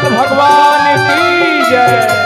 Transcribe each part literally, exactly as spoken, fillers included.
भगवान की जय।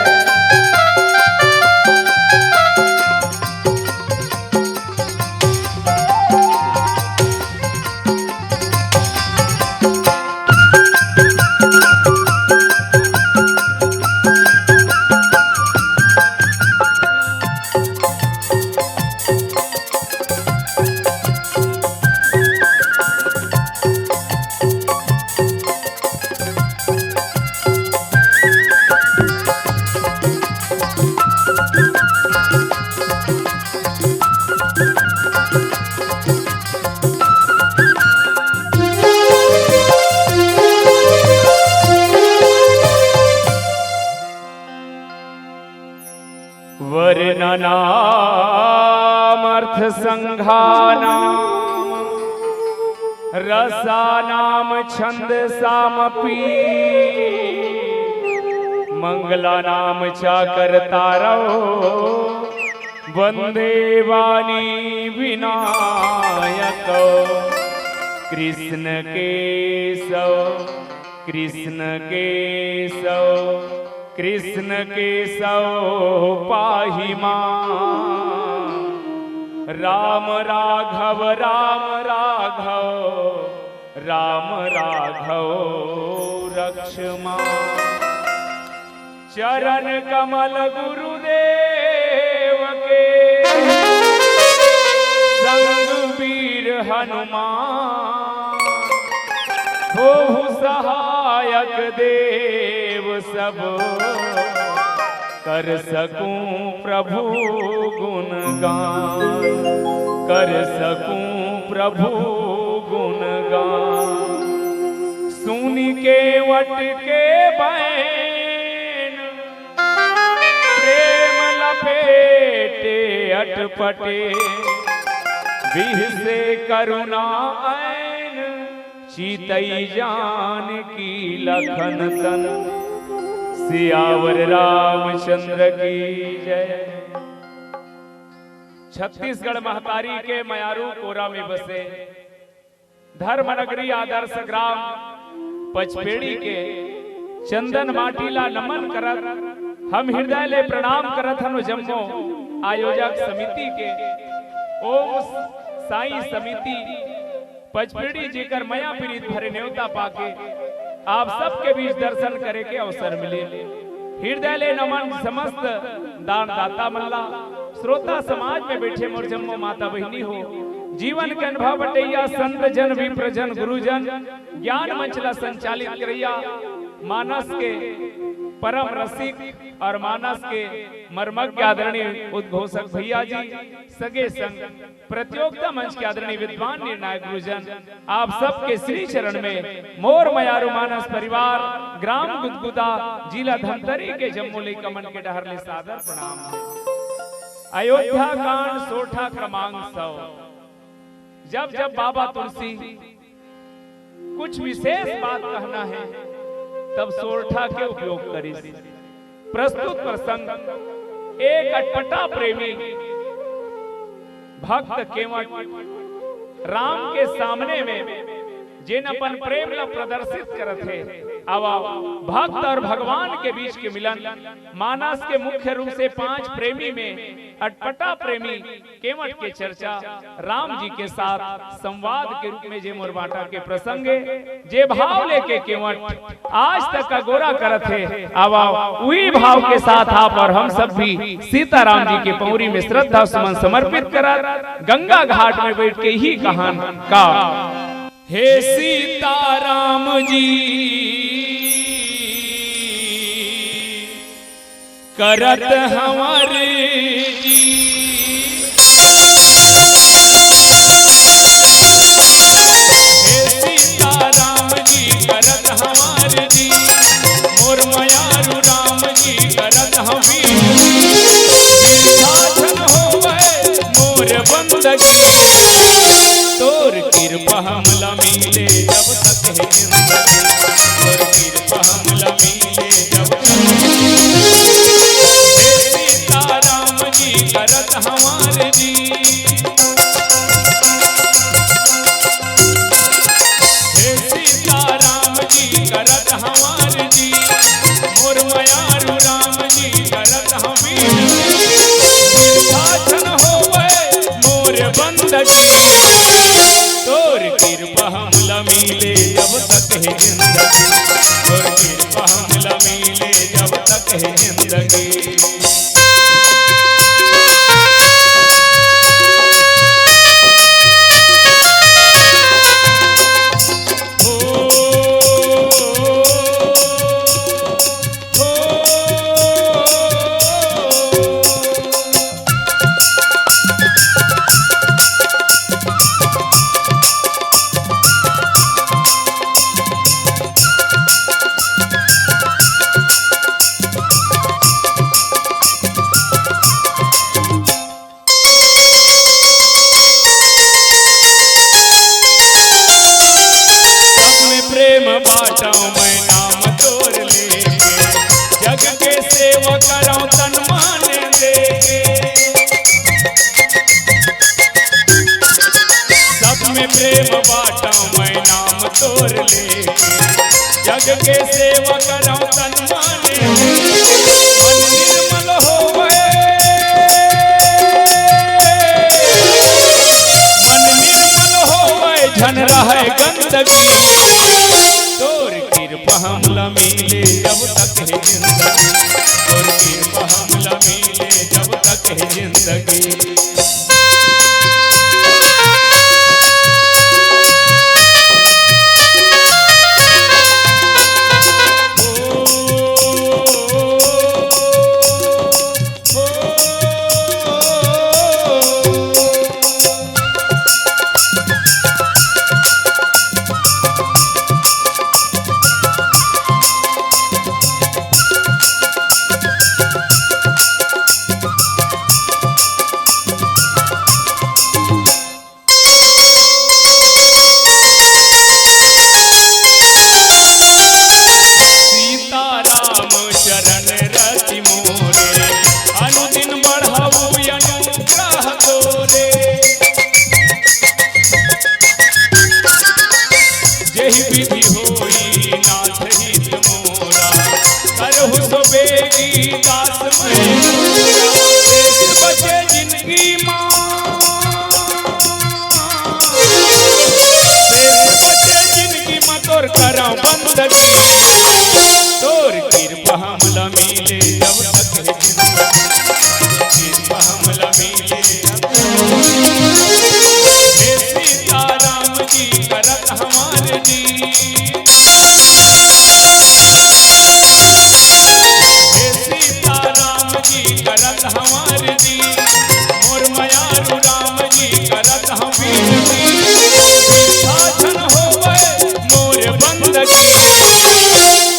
वर्णनामर्थसङ्घानां रसानां छन्दसामपि। मङ्गलानां चाकर्तारौ वन्दे वाणी विनायकौ। कृष्ण केशव कृष्ण केशव कृष्ण केशव पाहि मां। राम राघव राम राघव राम राघव रक्ष मां। चरण कमल गुरुदेव के संग वीर हनुमान। होहु सहायक देव सब कर सकूं प्रभु गुणगान। कर सकूं प्रभु गुणगान। सुनि केवट के बैन प्रेम लपेटे अटपटे। बिहसे करुणा ऐन चितई जानकी लखन तन। सियावर रामचंद्र की जय। छत्तीसगढ़ महतारी के मयारू कोरा में बसे धर्म नगरी आदर्श ग्राम पचपेड़ी के चंदन माटी ला नमन करत हम हृदय ले प्रणाम करत हन जम्मो आयोजक समिति के। ओम साईं समिति पचपेड़ी जेकर मया प्रीत भरे नेवता पाके आप सबके बीच दर्शन करे के अवसर मिले। हृदय ले नमन समस्त दानदाता मन ला, श्रोता समाज में बैठे मोर जम्मो माता बहिनी हो, जीवन के अनुभव बटैया संत जन, विप्र जन, गुरुजन, ज्ञान मंच ला संचालित करैया, मानस के परम रसिक और मानस के मर्मज्ञ आदरणीय उद्घोषक भैया जी, सगे संग प्रतियोगिता मंच के आदरणीय विद्वान निर्णायक गुरुजन, आप सबके श्री चरण में मोर मयारू मानस परिवार, ग्राम गुदगुदा, जिला धमतरी के जम्मो लइका मन के डहर ले सादर प्रणाम हे। अयोध्या कांड सोरठा क्रमांक सौ। जब जब बाबा तुलसी कुछ विशेष बात कहना हे, तब सोरठा के उपयोग करिस। प्रस्तुत प्रसंग, एक अटपटा प्रेमी भक्त केवट राम के सामने में जेन अपन प्रेम ला प्रदर्शित करत हे। आवा, भक्त और भगवान के बीच के मिलन, मानस के मुख्य रूप से पांच प्रेमी में अटपटा प्रेमी केवट के चर्चा राम जी के साथ संवाद के रूप में जे मोर बाटा के प्रसंग हे, जे भाव लेके केवट आज तक अगोरा करत हे, आवा उही भाव के साथ आप और हम सब भी सीताराम जी के पौरी में श्रद्धा सुमन समर्पित करत गंगा घाट में बैठ के ही कहन का। हे सीताराम जी करत हमारे जी। हे सीताराम जी करत हमारे जी, मोर मयारू राम जी करत हमी। बिरथा झन होवे मोर बंदगी, तोर कृपा हमला मिले जब तक हे जिंदगी, तोर कृपा हमला मिले जब तक। हे सीताराम जी करत जिंदगी, तोर कृपा हमला मिले जब तक हे जिंदगी। सब में प्रेम बांटव मैं नाम तोर लेके, जग के सेवा करव तन मन देके। सब में प्रेम बांटव मैं नाम तोर लेके, जग के सेवा करव तन मन देके। मन निर्मल होवे, मन निर्मल होवे, झन रहय गंदगी। तोर कृपा हमला मिले जब तक हे जिंदगी, तोर कृपा हमला मिले जब तक हे जिंदगी। सीताराम चरण रति मोरे, अनुदिन बढ़ाऊ अनुग्रह तोरे। जेहि विधि होई नाथ हित मोरा, करहु सो बेगी दास मैं। शेष बचे जिनगी मा, शेष बचे जिनगी मा तोर करव बंदगी। तोर कृपा हमला मिले जब तक हे जिंदगी, कृपा हमला मिले जब तक। हे सीताराम जी करत हमार जी, हे सीताराम जी करत हमार जी, मोर मयारू राम जी करत हम विनती। बिरथा झन होवे मोर बंदगी,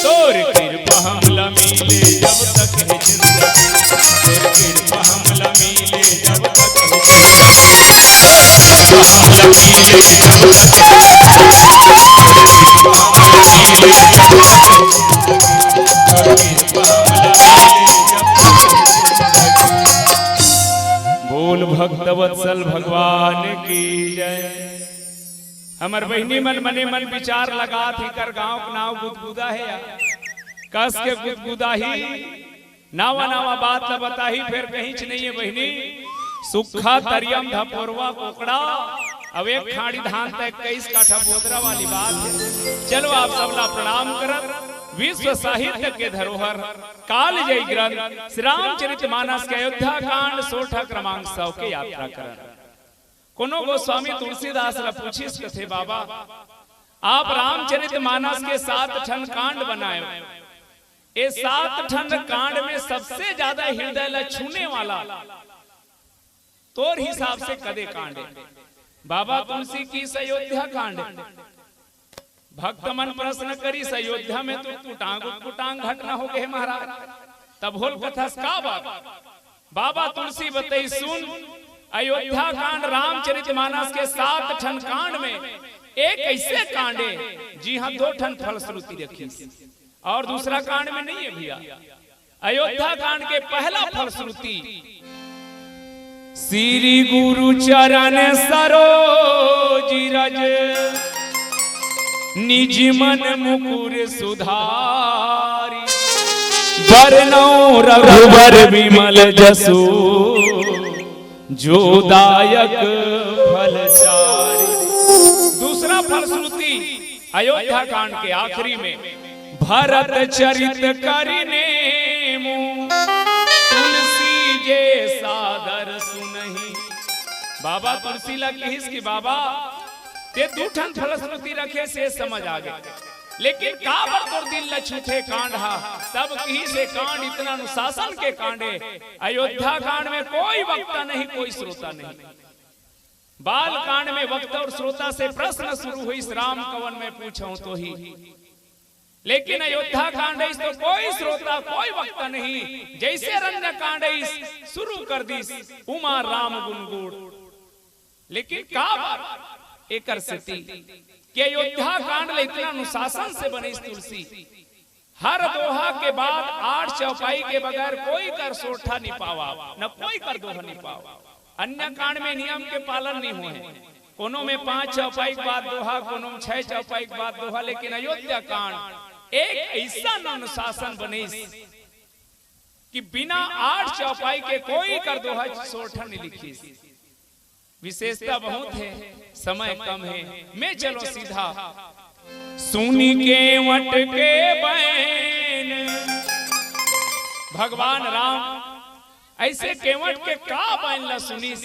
तोर कृपा हमला मिले जब तक हे जिंदगी, तोर कृपा हमला मिले जब तक हे जिंदगी। बोल भक्त वत्सल भगवान की जय। हमर बहिनी मन मने मन विचार लगात हे, कर गांव के नाव गुदगुदा हे या कस के गुदगुदा ही। नावा नावा बात ला बताही, फेर कहींच नइये बहिनी। सुक्खा, तरियम, धपोरवा, कोकड़ा, अब एक खाड़ी धान तक इक्कीस काठा बोदरा वाली बात हे। चलो आप सबला प्रणाम करत, विश्व साहित्य के धरोहर कालजयी ग्रंथ श्री रामचरित मानस के अयोध्या कांड सोरठा क्रमांक सौ के यात्रा करन। कोनो गोस्वामी तुलसीदास ला पूछिस, कथे, "बाबा, आप रामचरित मानस के सात ठन कांड बनायो, ए सात ठन कांड में सबसे ज्यादा हृदय ला छूने वाला तोर हिसाब से कदे कांड हे?" बाबा तुलसी कहिस, "अयोध्या कांड।" भक्त मन प्रश्न करिस, "अयोध्या में तो कुटांग कुटांग घटना हो गे महाराज।" तब होल कथस, "का बात?" बाबा तुलसी बतइस, "सुन, अयोध्या कांड रामचरित मानस के सात ठन कांड में एक अइसे कांड हे, जिहां दो ठन फलश्रुति रखिस, अउ दूसरा कांड में नइये भइया।" अयोध्या कांड के पहला फलश्रुति, श्री गुरु चरण सरोज रज, निज मन मुकुर सुधारी। बरनउँ रघुबर विमल जसु, जो दायक फल चारी। दूसरा फलश्रुति, अयोध्या कांड के आखिरी में भरत चरित करि नेमु, तुलसी जे सादर सुनहि। बाबा तुलसी ला किहिस कि बाबा, ते दू ठन फलश्रुति रखे से समझ आ गे, लेकिन काबर तोर दिल ला छूथे कांड हा? तब किहिस ए कांड इतना अनुशासन के कांड हे। अयोध्या कांड में कोई वक्ता नहीं, कोई श्रोता नहीं। बाल कांड में वक्ता और श्रोता से प्रश्न शुरू होइस, राम कवन मैं पूछहूं तोही। लेकिन अयोध्या कांड अइस तो कोई श्रोता, कोई वक्ता नहीं। जैसे अरण्य कांड अइस, शुरू कर दिस उमा राम गुण गोड़। लेकिन काबर? एकर सेती कि अयोध्या कांड ले इतना अनुशासन से बनिस तुलसी। हर दोहा के बाद आठ चौपाई के बगैर कोई कर सोरठा नहीं पावा, न कोई कर दोहा नहीं पावा। अन्य कांड में नियम के पालन नहीं होय, कोनो में पांच चौपाई के बाद दोहा, कोनो में छह चौपाई के बाद दोहा, लेकिन अयोध्या कांड एक अइसन अनुशासन बनिस कि बिना आठ चौपाई के कोई कर दोहा सोरठा नहीं लिखिस। विशेषता बहुत हे, समय कम हे, मैं चलो सीधा। सुनि केवट के बैन। भगवान राम अइसे केवट के का बैन ला सुनिस,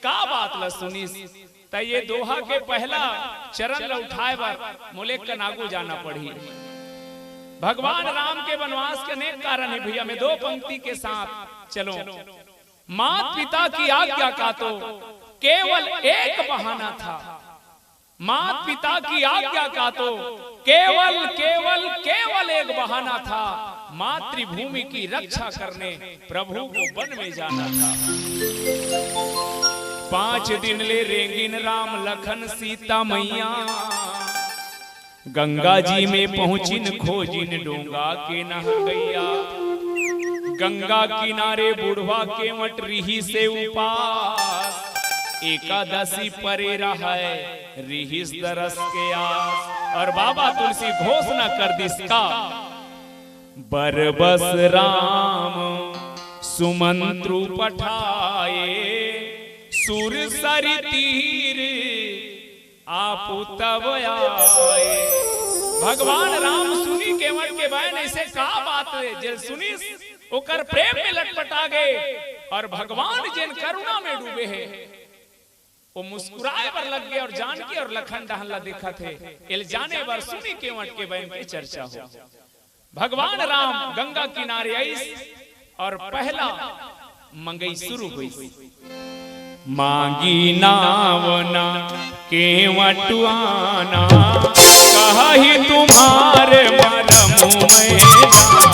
का बात ला सुनिस? त ये दोहा के पहला चरण ला उठाए बर मोला कन आगू जाना पड़ही। भगवान राम के वनवास के अनेक कारण हे भैया, मैं दो पंक्ति के साथ चलो। मात पिता की आज्ञा का तो केवल एक बहाना था, मात पिता की आज्ञा का तो केवल, केवल, केवल एक बहाना था, मातृभूमि की रक्षा करने प्रभु को वन में जाना था। पांच दिन ले रेंगिन राम लखन सीता मैया, गंगा जी में पहुंचिन खोजिन डोंगा के नहकैया। गंगा किनारे बुढ़वा केवट रिहिसे उपास, एकादशी परे रहय रिहिस दरस के आस। और बाबा तुलसी घोषणा कर दिस का, बरबस राम सुमंत्रु पठाए, सुरसरि तीर आपु तब आए। भगवान राम सुनि केवट के बैन, अइसे का बात हे? जेन सुनिस ओकर प्रेम में लटपटा गे, और भगवान जेन करुणा में डूबे हे, वो मुस्कुराए बर लग गे, और जानकी और लखन डहन ला देखत हे, एला जाने बर सुनि केवट के बैन के चर्चा हो। भगवान राम गंगा किनारे आइस और पहला मंगई शुरू हुई। मांगी नाव ना केवट आना, कहहि तुम्हारे मरम मैं जाना।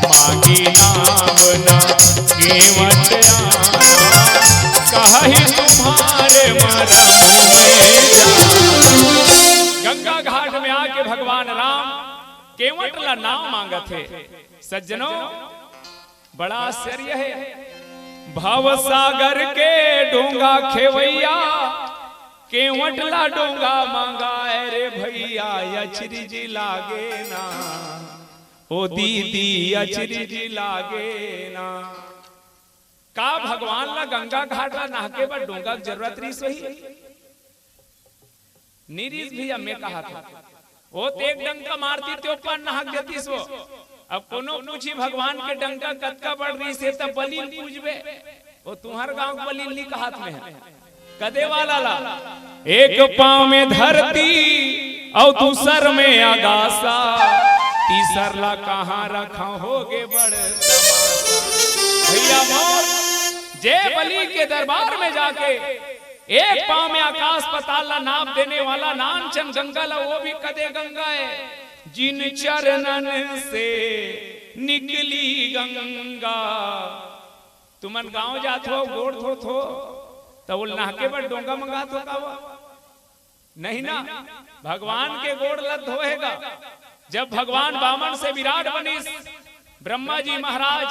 मांगी नाव ना केवट आना, कहहि तुम्हारे मरम मैं जाना। गंगा घाट में आके भगवान राम केवट ला नाव मांगत हे। सज्जनों, बड़ा आश्चर्य हे, भव सागर के डोंगा खेवैया, केवट ला डोंगा मंगाए रे भैया, अचरज लागे ना, ओ दीदी अचरज लागे ना। का भगवान ला गंगा घाट ला नहाके बर डोंगा के जरूरत रहिस होही? नइ रिहिस भैया, मैं कहत हंव। वो तो एक डंका मारतिस, ते अपन नहाक देतिस वो। अब कोनो पूछही भगवान के डंका कतका बड़ रिहिस हे, त बलि ल पूछबे। वो तुंहर गांव के बलि ल नइ कहत मैं, कदे वाला ला। एक पांव में धरती अउ दूसर में अगासा, तीसर ला कहां रखंव होगे बड़ तमासा। भैया मोर, जे बलि के दरबार में जाके एक पांव में आकाश पताल ला नाप देने वाला नानचन गंगा ला, वो भी कदे गंगा हे, जिन चरणन से निकली गंगा। तुमन गांव जात हो, गोड़ धोत हो, त वो नहाके बर डोंगा मंगात हो का वो? नहीं ना, भगवान के गोड़ ला धोए गा। जब भगवान बामन से विराट बनिस, ब्रह्मा जी महाराज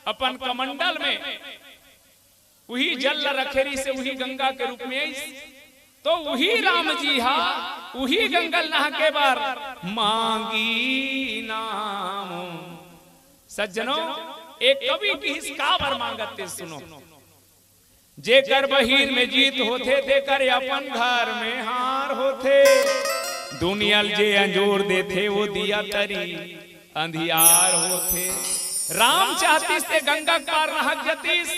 अपन कमंडल में उही जल ला रखे रिहिसे, उही गंगा के रूप में आइस, तो उही राम जी हा उही गंगा ल नहाके बर मांगी नाम। सज्जनों, एक कवि किहिस काबर मांगत हे सुनो। जेकर बहिर में जीत होथे, तेकर अपन घर में हार होथे। दुनिया ल जे अंजोर देथे, वो दिया तरी अंधियार होथे। राम चाहतिस ते गंगा के पार नहक जतिस।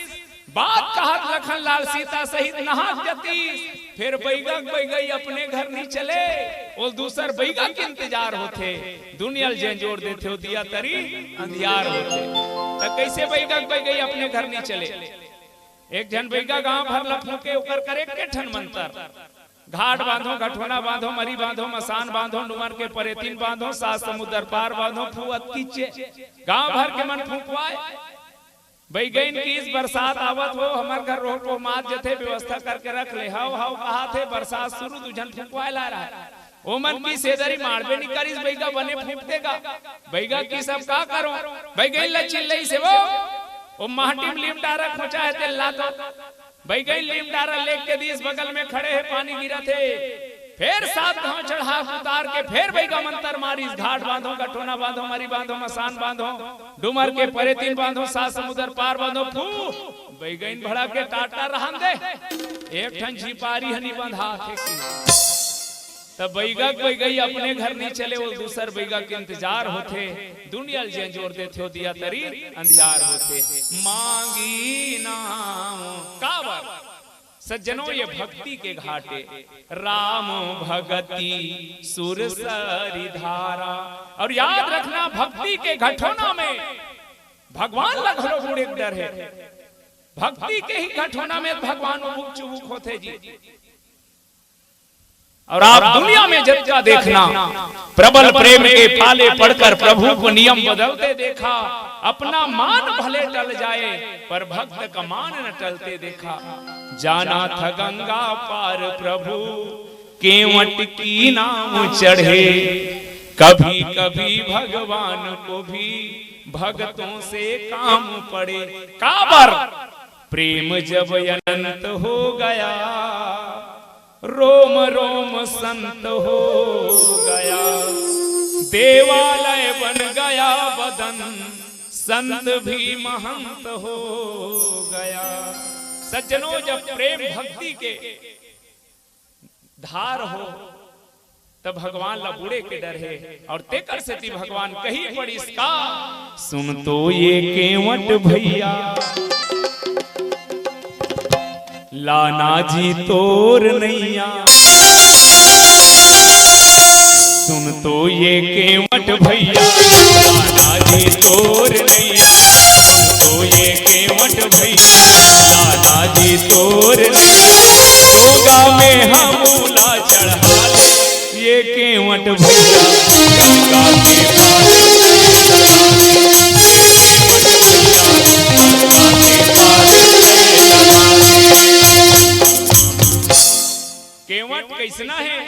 बात कहत लखन लाल सीता सहित नहक जतिस। फेर बइगा के बइगई अपने घर नी चले, वो दूसर बइगा के इंतजार होथे। दुनिया ल जे अंजोर देथे, वो दिया तरी अंधियार होथे। त कइसे बइगा के बइगई अपने घर नी चले? एक झन बइगा गांव भर ल फूंके, ओकर करे के ठन मंतर। घाट बांधो, घटोना बांधो, मरी बांधो, मसान बांधो, डुमर के परेतिन बांधो, सात समुद्र पार बांधो, फूअत कीचे। गांव भर के मन फूंकवाय। बइगइन किहिस बरसात आवत हो, हमर घर रोह को मात जथे, व्यवस्था करके रख ले। हव, हव, कहाथे, बरसात शुरू, दू झन फूंकवाय ला रहा। ओमन किहिस ए दरी माड़बे नी करिस, बइगा बने फूंक देगा। बइगा किहिस अब का करों? बइगइन ल चिल्लइस हे वो, ओ माटी म लीम डारा खोंचा हे, तेला ला तो। बइगइन लीम डारा लेग के दिस, बगल में खड़े हे, पानी गिरत हे। फेर सात घांव चढ़ा के उतार के फेर बइगा मंतर मारिस, घाट बांधो, घटोना बांधो, मरी बांधो, मसान बांधो, डुमर के परेतिन बांधो, सात समुद्र पार बांधो, फू। बइगइन भड़क के टाटा रहन दे, एक ठन झिपारी ह नी बंधाथे कि। त बइगा के बइगई अपने घर नी चले, वो दूसर बइगा के इंतजार होथे। दुनिया ल जे अंजोर देथे, वो दिया तरी अंधियार होथे। मांगी नाम काबर? सज्जनों, ये भक्ति के घाटे। राम भगति सुरसरि धारा। अउ याद रखना, भक्ति के घटोना में भगवान ल घलो बूड़े के डर हे। भक्ति के ही घटोना में भगवान उबुक चुबुक होथे जी। अउ आप दुनिया में जतका देखना, प्रबल प्रेम के पाले पड़कर प्रभु को नियम बदलते देखा। अपना मान भले टल जाए, पर भक्त का मान न टलते देखा। जाना था गंगा पार प्रभु, केवट की नाव चढ़े। कभी कभी भगवान को भी भक्तों से काम पड़े। काबर? प्रेम जब अनंत हो गया, रोम रोम संत हो गया, देवालय बन गया बदन, संत भी महंत हो गया। सज्जनों, जब प्रेम भक्ति के धार हो, त भगवान ला बूड़े के डर हे। अउ तेकर सेती भगवान कहि पड़िस का, सुन तो ये केवट भइया, लाना जी तोर नइया। सुन तो ये केवट भइया, लाना जी तोर नइया। सुन तो ये केवट भइया, लाना जी तोर नइया। जोगा में हमू ला चढ़ा ले, ये केवट भइया, गंगा के पार चले लगा। ये केवट भइया, गंगा के पार चले लगा। केवट कइसना हे?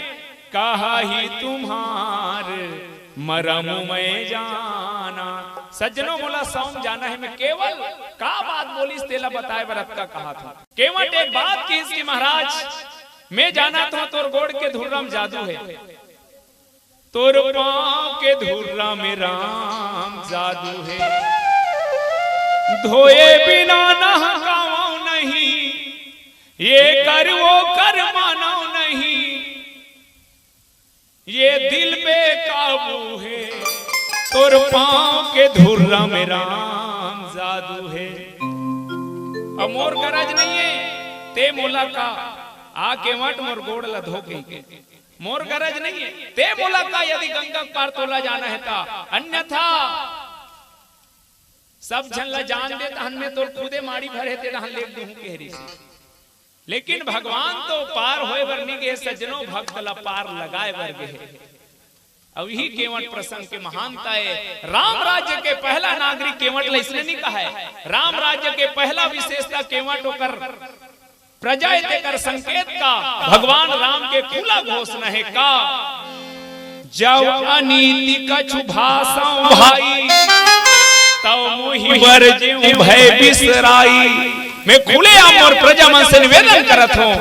कहा ही तुम्हार मरम मैं जाना। सज्जनों, मोला सौंग जाना हे, मैं केवल का बात बोलिस, तेला बताए बर अतका कहाथंव। केवट एक बात किहिस कि महाराज, मैं जानत हंव तोर गोड़ के धुर्रा म जादू हे, तोर पांव के धुर्रा में राम जादू हे। धोए बिना नहकावंव नहीं, ये कर वो कर मानंव नहीं, ये दिल बेकाबू हे, तोर पांव के धुर्रा में राम जादू हे। अब मोर गरज नइये, ते मोला का, आ केवट मोर गोड़ ला धो कहिके। मोर गरज नइये, ते मोला का, यदि गंगा के पार तोला जाना हे त, अन्यथा सब झन ला जान दे, तहन में तोर खुदे माड़ी भरे, ते डहन लेग दूहूं कहे रिहिस। लेकिन भगवान तो पार होए बर नी गे सज्जनों, भक्त ला पार लगाए बर गे हे। अउ इही केवट प्रसंग के महानता हे। राम राज्य के पहला नागरिक केवट ला इसने नी कहाय। राम राज्य के पहला विशेषता केवट ओकर प्रजा हे, तेकर संकेत का भगवान राम के खुला घोषणा हे का, जब अनीति कछु भाषंव भाई, तब मुहि बरजेंव भय बिसराई। मैं खुलेआम मोर प्रजा मन से निवेदन करत हंव,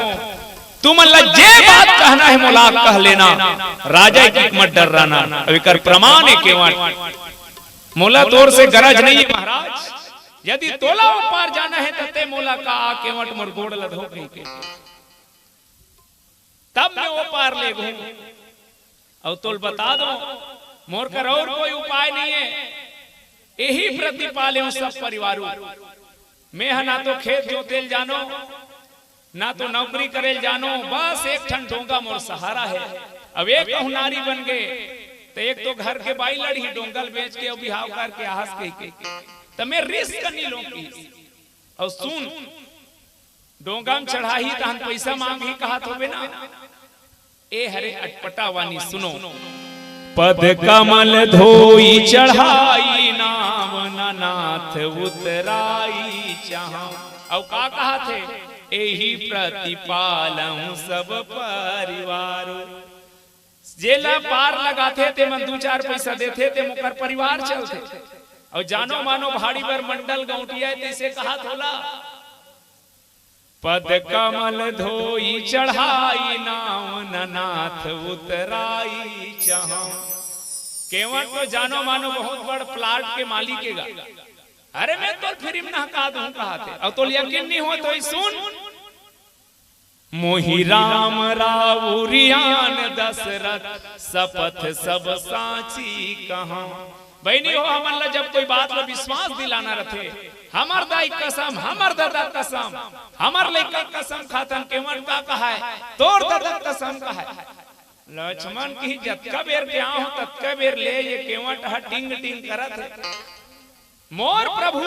तुमन ला जे बात कहना हे मोला कह लेना, राजा जी के मत डर्राना। अब एकर प्रमाण हे केवट, मोला तोर से गरज नइये महाराज, यदि तोला ओ पार जाना हे त ते मोला का, आ केवट मोर गोड़ ला धो कहिके, तब मैं ओ पार लेगहूं। अउ तोल बता दो, मोर कर और कोई उपाय नहीं है। यही प्रतिपाले हूँ सब परिवारों। मैं ह ना तो खेत जोतेल जानो, ना तो नौकरी करेल जानो, बस एक ठन डोंगा मोर सहारा है। अब एक कहूँ नारी बन गए, तो एक तो घर के बाई लड़ही, डोंगल बेच के अउ बिहाव करके आहस कह के, त मैं रिस्क नहीं लूं की। अउ सुन, डोंगा म चढ़ाही तहन पैसा मांगही कहत होबे ना, ए हरे अटपटा वानी सुनो। पद कमल धोई चढ़ाई नाम न नाथ उतराई चाहूं। अउ का कहत हे? एही प्रतिपालहूं सब परिवार। जेला पार लगाथे ते मन दू चार पैसा देथे ते मोकर परिवार चलथे। अउ जानो मानो भाड़ी बर मंडल गौंटिया हे तैसे कहत होला। पद कमल धोई चढ़ाई नाम न नाथ उतराई चाहूं। केवट तो जानो मानो बहुत बड़ प्लाट के मालिक हे गा। अरे मैं तो फिरिम नहका दूं कहत हे। अउ तोल यकीन नहीं हो तो ही सुन। मोहि राम राउरियान दशरथ सपथ सब साची कहा। बहिनी हो, हमन ला जब कोई बात ला विश्वास दिलाना रथे, हमर दाई कसम, हमर ददा कसम, हमर लइका कसम खाथन, केवट का कहाय, तोर ददा कसम कहाय। लक्ष्मण की जतका बेर के आहो, ततका बेर ले ये केवट ह टिंग टिंग करत हे। मोर प्रभु,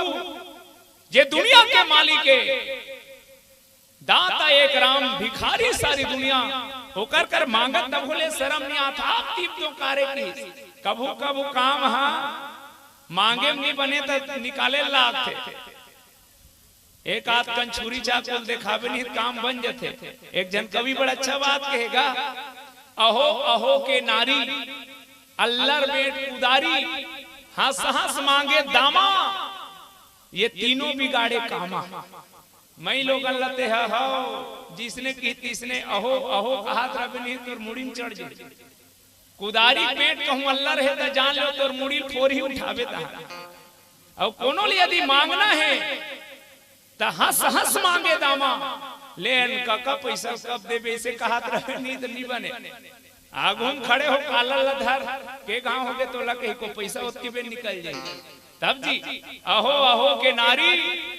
जे दुनिया के मालिक हे, दाता एक राम, भिखारी सारी दुनिया, ओकर कर मांगत तभो ले शरम नहीं आत, आप तीप क्यों कारे की। कभू कभू काम हा मांगे म नहीं बने त निकाले लागथे। एक आध कन छुरी चाकू ल देखाबे नहीं त काम बन जथे। एक झन कवि बड़ा अच्छा बात कहे गा, अहो अहो के नारी, अल्लर बेंट कुदारी, हंस हंस मांगे दामा, ये तीनों बिगाड़े कामा। मई लोगन ल ते ह हव, जिसने की तिसने अहो अहो कहत रबे नहीं तोर मुड़ी म चढ़ जाही। कुदारी बेंट कहूं अल्लर हे त जान लो तोर मुड़ी ल फोरही उठाबे तहां। अउ कोनो ले यदि मांगना हे त हंस हंस मांगे दामा, लेन कका पैसा कब देबे, इसे कहत रबे नहीं त नहीं बने। आगू म खड़े हो कालर ल धर, के गांव होगे तोला कही को पैसा ओतकी बेर निकल जाही। तब जी, अहो अहो के नारी,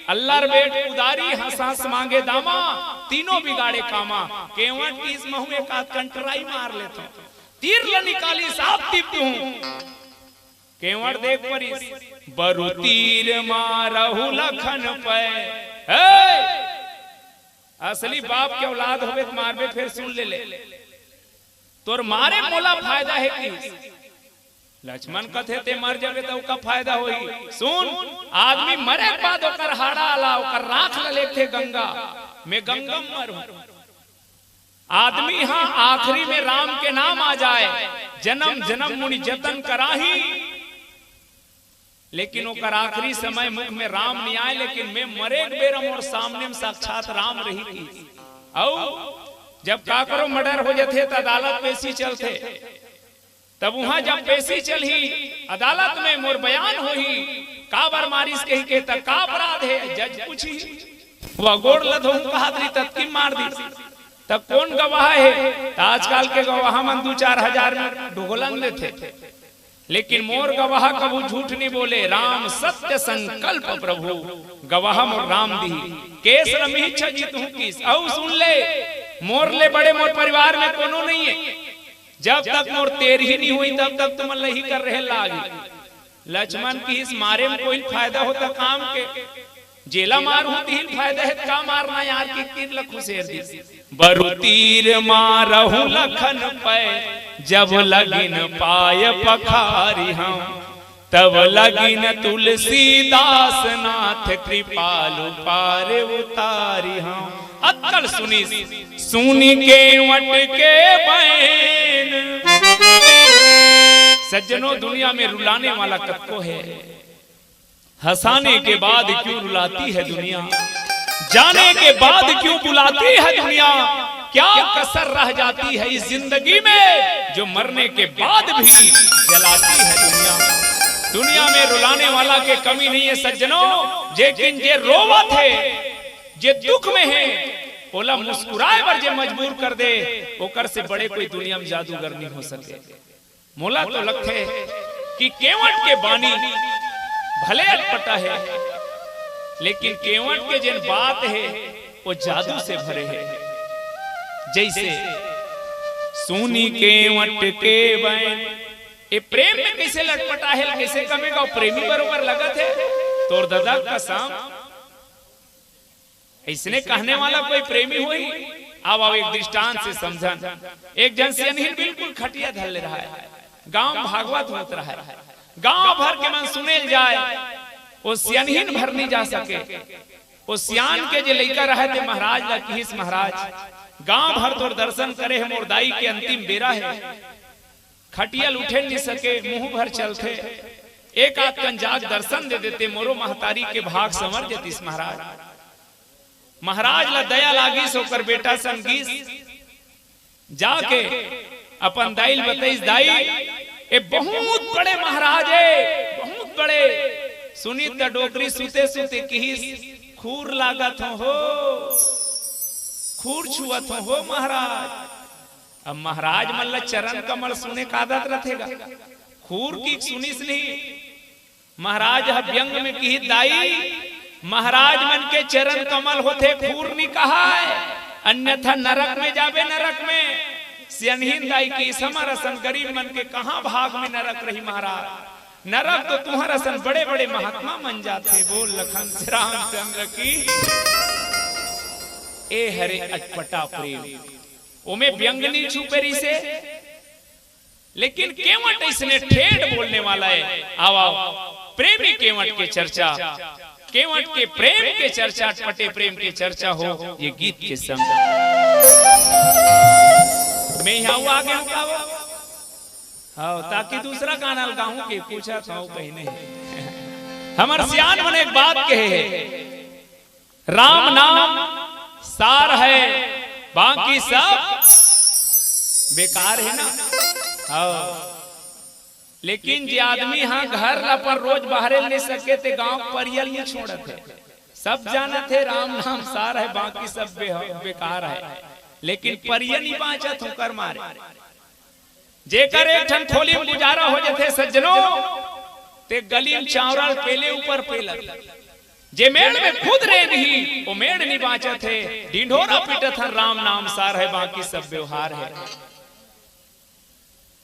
अल्लर बेंट कुदारी, हंस हंस मांगे दामा, तीनों बिगाड़े कामा। केवट की इस महू एक आध कन try मार लेथों। तीर ल निकालिस, आप तीप दूं। केवट देख परिस, बरु तीर मारहु लखन पै। हे! असली बाप के औलाद होबे त मारबे, फेर सुन ले ले। तोर मारे मोला फायदा हे कि? लक्ष्मण कथे, ते मर जाबे त ओकर फायदा होही। सुन, आदमी मरे के बाद ओकर हाड़ा ला, ओकर राख ला लेथे गंगा में, गंगा म मरहूं। आदमी हा आखिरी में राम के नाम आ जाए, जन्म जन्म मुनि जतन कराही, लेकिन ओकर आखिरी समय मुख में राम नहीं आए, लेकिन मैं मरे के बेरा मोर सामने में साक्षात राम रही की। अउ जब काकरो murder हो जथे त अदालत पेशी चलथे, तब उहां जब पेशी चलही, अदालत में मोर बयान होही, काबर मारिस कही के त का अपराध हे, जज पूछही। वो गोड़ ल धोहूं कहत रही, ततकी मार दी। त कोन गवाह हे? त आजकल के गवाह मन दू चार हजार में ढोलन देथे, लेकिन मोर गवाह कभू झूठ नहीं बोले। राम सत्य संकल्प प्रभु, गवाह मोर राम दिही। केस रमिही छजित हूं किस। अउ सुन ले, मोर ले बड़े मोर परिवार में कोनो नहीं हे। जब तक मोर तेरही नहीं होही, तब तक तुमन लही कर रहे लागी। लक्ष्मण किहिस, मारे म कोई फायदा होता काम के, जेला मारहूं तिही ल फायदा हे, का मारना यार, कि तीर ल खुसेर दिस। बरु तीर मारहु लखन पै, जब लगिन पाय पखारी हंव। तब लगिन तुलसीदास नाथ, कृपालु पार उतारी हंव। अतका ल सुनिस, सुनि केवट के बैन। सज्जनों, दुनिया में रुलाने वाला कतको हे। हंसाने के बाद क्यों रुलाती है दुनिया, जाने के बाद क्यों बुलाती है दुनिया, क्या कसर रह जाती है इस जिंदगी में, जो मरने के बाद भी जलाती है दुनिया। दुनिया में रुलाने वाला के कमी नहीं है सज्जनों, लेकिन जे रोवत हे, जे दुख में हे, ओला मुस्कुराए बर जे मजबूर कर दे, ओकर से बड़े कोई दुनिया में जादूगर नहीं हो सके। मोला तो लगथे कि केवट के बानी भले अटपटा हे, लेकिन केवट के जेन बात हे, वो जादू से भरे हे। जैसे सुनी केवट के बैन, ए प्रेम में कैसे लटपटा हे, कैसे कमेगा, प्रेमी बरोबर लगत हे। तोर ददा कसम, इसने कहने वाला कोई प्रेमी होही? अब आओ एक दृष्टांत से समझन। एक जन सियनहिन बिल्कुल खटिया धर ले रहा है, गांव भागवत होत रहा है, गांव भर के मन सुनेल जाए, वो सियनहिन भर नहीं जा सके। वो सियान के जे लइका रहे ते महाराज ला किहिस, महाराज, गांव भर तोर दर्शन करे हे, मोर दाई के अंतिम बेरा हे, खटिया ल उठे नहीं सके, मुंह भर चलथे, एक आध कन जाग दर्शन दे देते, मोरो महतारी के भाग संवर जतिस महाराज। महाराज ला दया लागिस, ओकर बेटा संग गिस, जाके अपन दाई ल बतइस, दाई, ए बहुत बड़े महाराज हे, बहुत बड़े। सुनिस त डोकरी सुते सुते किहिस, खूर लागत हों हो, खूर छुअत हों हो महाराज। अब महाराज मन ला चरण कमल सुने का आदत रथे गा, खूर की सुनिस नहीं। महाराज ह व्यंग में किहिस, दाई, महाराज मन के चरण कमल होथे, खूर नी कहाय, अन्यथा नरक में जाबे, नरक में। सियनहिन दाई किहिस, हमर असन गरीब मन के कहां भाग में नरक रही महाराज, नरक तो तुंहर असन बड़े बड़े महात्मा मन जाथे। बोल लखन से रामचंद्र की। ए हरे अटपटा प्रेम, ओमे व्यंग नी छुपे रिहिसे। लेकिन केवट इसने ठेठ बोलने वाला है। आओ, आओ, प्रेमी केवट के चर्चा, केवट के प्रेम के चर्चा, अटपटे प्रेम के चर्चा हो ये गीत के संग। मैं यहाँ वो आगे हूँ का वो? हाँ, ताकि दूसरा गाना गाऊं के पूछा था वो कहीं नहीं। हमर सियान मन एक बात कहे है, राम नाम सार है, बाकी सब बेकार है ना। हाँ, लेकिन जे आदमी हाँ घर ला पर रोज बाहरे ले सके ते गांव परियल नहीं छोड़त है। सब जानत है राम नाम सार है, बाकी सब बे-, बेकार है, लेकिन परियल नहीं बांचत होकर मारे। जेकर एक ठन खोली में गुजारा हो जथे सज्जनो, ते गली में चावरा पेले ऊपर पेलत। जे मेड़ में खुद रे नहीं, वो मेड़ नहीं बांचत है। ढिंढोरा पीटत हन, राम नाम सार है, बाकी सब व्यवहार है।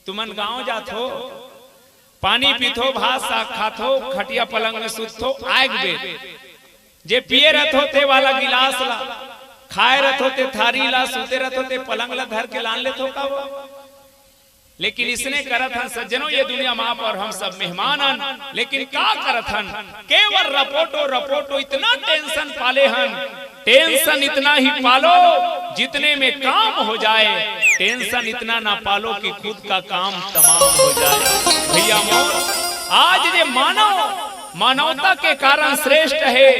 तुमन गांव जाथो, पानी पीथो, भात साग खाथो, खटिया पलंग में सुतथो, आएक बेर जे पिए रथो ते वाला गिलास ला, खाए रथो ते थारी ला, सुते रथो ते पलंग ला धर के लान लेथो का वो? लेकिन इसने करत हन सज्जनों, ये दुनिया में आप और हम सब मेहमान हन, लेकिन का करत हन? केवल रपोटो रपोटो, इतना टेंशन पाले हन। टेंशन इतना ही पालो जितने में काम हो जाए, टेंशन इतना ना पालो कि खुद का काम तमाम हो जाए। भैया मोर, आज जे मानव मानवता के कारण श्रेष्ठ है,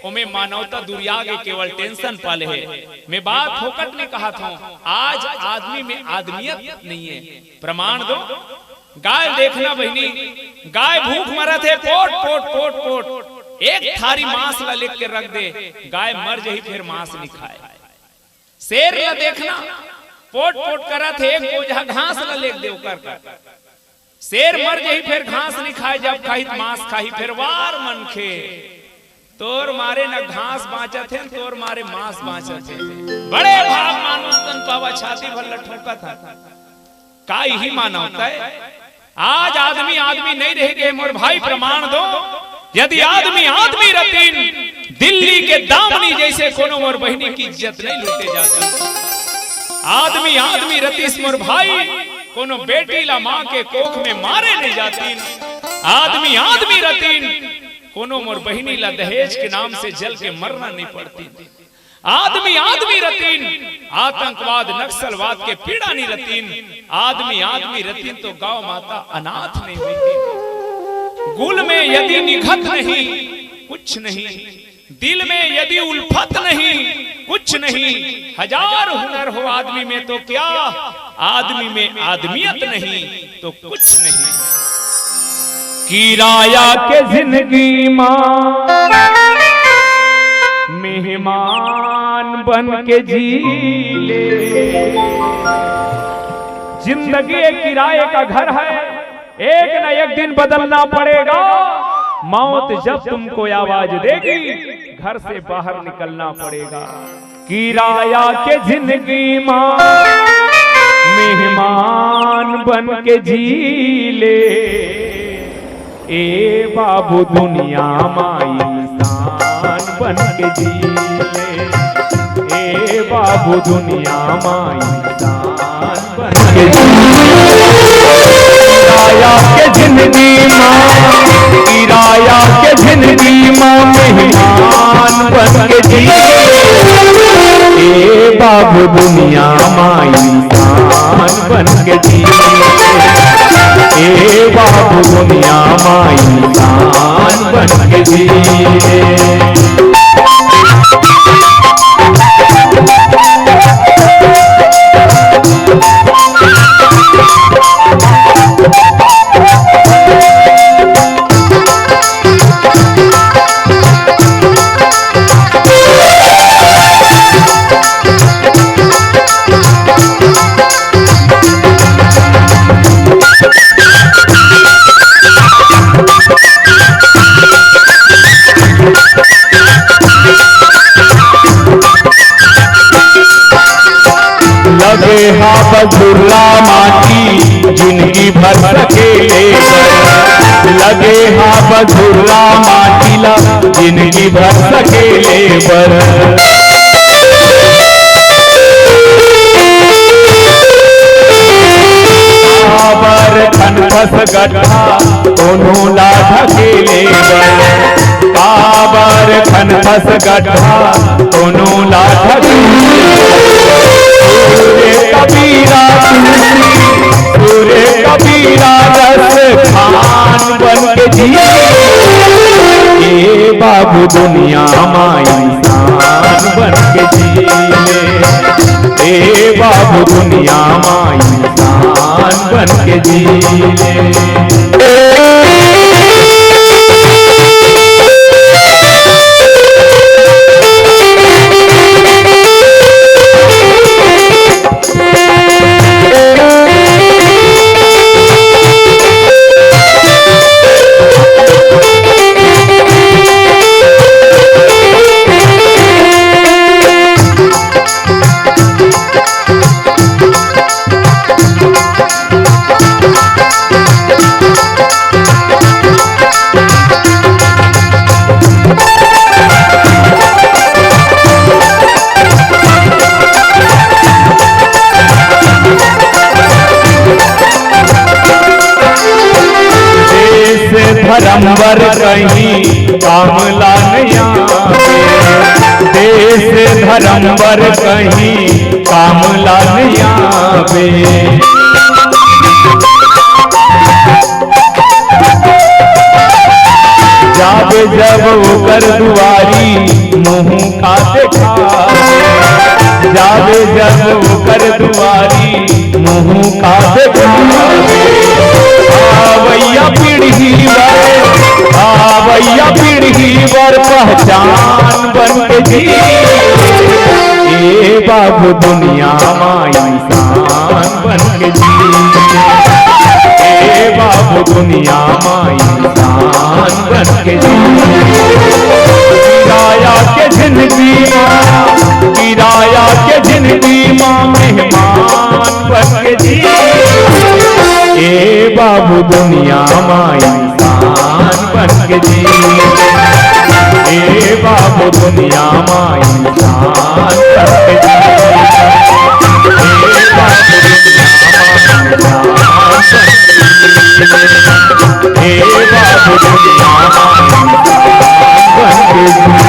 ओमे मानवता दुरियागे केवल टेंशन पाले है। मैं बात फोकट में कहा था, आज आदमी में आदमियत नहीं है। प्रमाण दो, गाय देखना बहिनी, गाय भूख मरत है, पोट पोट पोट पोट, एक थारी मांस ला लेके रख दे, गाय मर जही फिर मांस नहीं खाए। शेर ला देखना, पोट पोट करत है, एक बोझा घास ला लेके दे ओकर कर। शेर मर जही फिर घास नहीं खाए, जब खाही त मांस खाही। फिर वार मनखे, तोर मारे न घास बांचत है, तोर मारे मांस बांचत है। बड़े भाग मानुष तन पावा, छाती भर ल ठोकत है। का यही मानवता है? आज आदमी आदमी नहीं रह गए मोर भाई, प्रमाण दो। यदि आदमी आदमी रतिन, दिल्ली के दामनी जैसे कोनो मोर बहिनी की इज्जत नहीं लूटे जाती। आदमी आदमी रतिस मोर भाई, कोनो बेटी ला माँ के कोख में मारे नहीं जातीन। आदमी आदमी रतिन, कोनो मोर बहिनी ला दहेज के नाम से जल के मरना नहीं पड़तीन। आदमी आदमी रतिन, आतंकवाद नक्सलवाद के पीड़ा नहीं रतिन। आदमी आदमी रतिन तो गौ माता अनाथ नहीं होतीन। गुल में यदि निघत नहीं, कुछ नहीं। दिल में यदि उल्फत नहीं, कुछ नहीं। हजार हुनर हो आदमी में तो क्या, आदमी में आदमियत नहीं तो कुछ नहीं। किराया के जिंदगी मां मेहमान बन के जी ले। जिंदगी एक किराए का घर है, एक न एक दिन बदलना पड़ेगा। मौत जब तुमको आवाज देगी, घर से बाहर निकलना पड़ेगा। किराया के जिंदगी मां मेहमान बन के जी ले। ए बाबू दुनिया मां इंसान बन के जी ले। ए बाबू दुनिया मां इंसान बन के जी ले। किराया के जिंदगी मां, किराया के जिंदगी मां मेहमान बन के जी ले। ए बाबू दुनिया मां इंसान बन के जी ले। ए बाबू दुनिया मां इंसान बन के जी ले। लगे हा बस धुर्रा माटी जिंदगी भर सकेले बर। लगे हा बस धुर्रा माटी ला जिंदगी भर सकेले बर। काबर खन फस गड्ढा कोनो ला ढकेले बर। काबर खन फस गड्ढा कोनो ला ढकेले। सूरे कबीरा तुलसी, सूरे कबीरा रस खान बन के जी। ए बाबू दुनिया मां इंसान बन के जी ले। ए बाबू दुनिया मां इंसान बन के जी ले। देश धर्म बर कहीं काम ला नइ आवे। देश धर्म बर कहीं काम ला नइ आवे। जाबे जब ओकर दुआरी मुंह का देखावे। जाबे जब ओकर दुआरी मुंह का देखावे। आवैया पीढ़ी बर, आवैया पीढ़ी बर पहचान बन के जी। ए बाबू दुनिया मां इंसान बन के जी। ए बाबू दुनिया मां इंसान बन के जी। किराया के जिंदगी मां, किराया के जिंदगी मां मेहमान बन के जी। ए बाबू दुनिया मां इंसान बन के जी। ए बाबू दुनिया मां इंसान बन के जी। ए बाबू दुनिया मां इंसान बन के जी। ए बाबू दुनिया मां इंसान बन के जी।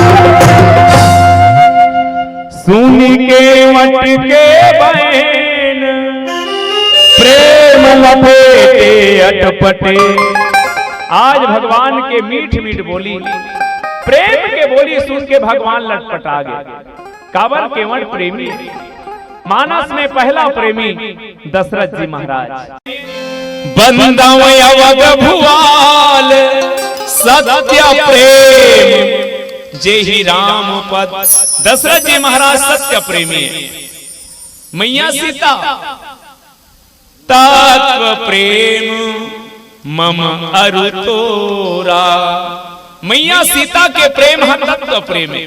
सुन के वट के बैन प्रेम लपेटे अटपटे। आज भगवान के मीठ मीठ बोली, प्रेम के बोली सुन के भगवान लटपटा गे। काबर केवट प्रेमी, मानस में पहला प्रेमी दशरथ जी महाराज। बंदव अवध भुआल सत्य प्रेम जे ही राम पद। दशरथ जी महाराज सत्य प्रेमी है। मैया सीता तत्व प्रेम मम अरु तोरा। मैया सीता के प्रेम ह तत्व प्रेम है।